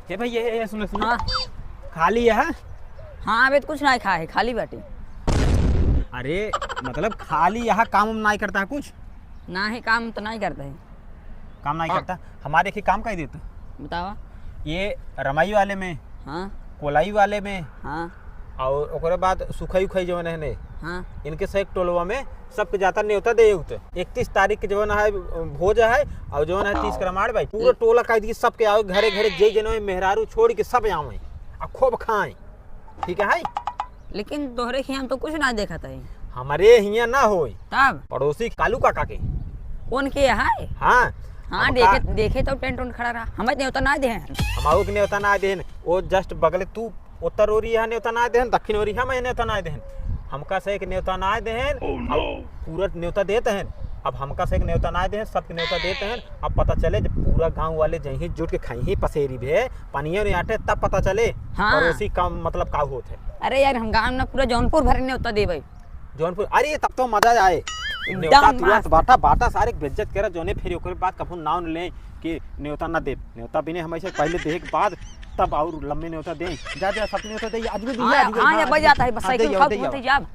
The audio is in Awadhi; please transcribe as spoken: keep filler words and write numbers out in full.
हे भाई, ये, ये, ये सुनो, सुनो। हाँ। खाली यहाँ? हाँ, अबे तो कुछ नाहीं खाए है, खाली बाटे। अरे, मतलब खाली यहाँ काम वाम नाहीं करता है कुछ? नाहीं, काम तो नाहीं करता है। काम नाहीं हाँ। करता? हमारे एक काम कर देते। बतावा। ये रमाई वाले में, हाँ। कोलाई वाले में, हाँ। और ओकरे बाद सुखई उखई जवन है ने, हाँ। इनके से एक टोलवा में सबके जाता नेवता दे उत। इकतीस तारीख के जवन है भोज है, और जवन है तीस करमाड़ भाई, पूरा टोला कह दी सबके आओ घरे घरे, जे जनो मेहरारू छोड़ के सब आवे आ खूब खाए, ठीक है? लेकिन तोहरे हियाँ तो कुछ ना देखत है। हमरे हियाँ ना होई। तब? पड़ोसी कालू काका के। कौन के है? हाँ। हाँ, अब देखे, का देखे तो टेंट उंट खड़ा रहा। हमें नेवता ना देहन। हमारो के नेवता ना देहन। वो just बगले तू उत्तर ओरी यहाँ नेवता ना देहन, दक्षिण ओरी हम नेवता ना देहन। हमका से एक नेवता ना देहन। Oh, no। अब पूरा नेवता देत हैं। अब हमका से एक नेवता ना देहन, सबके नेवता देत हैं। अब पता चले जब पूरा गाँव वाले जहीं जुट के खाई ही पसेरी भे, पनिया नहीं आटे, तब पता चले हाँ। पड़ोसी का मतलब का होत है। अरे यार, हम गाँव ना पूरा जौनपुर भर नेवता देबै। जौनपुर, अरे तब तो मजा आए। एकदम नेवता तुरंत मस्त। बाटा, बाटा सारे के बेइज्जत करे, जौने फिर ओकरे बाद कभू नाव न ले कि नेवता ना दे। नेवता बिने हमेशा पहले देहे के बाद तब और लंबे नेवता दे। जा, जा, सब नेवता दे, आज भी हाँ, दिया, आज भी, हाँ, हाँ, ये आज बज भी। जाता है, बस हाँ, साइकिल दे आओ, उठाओ, दे घूमते आओ। जाब।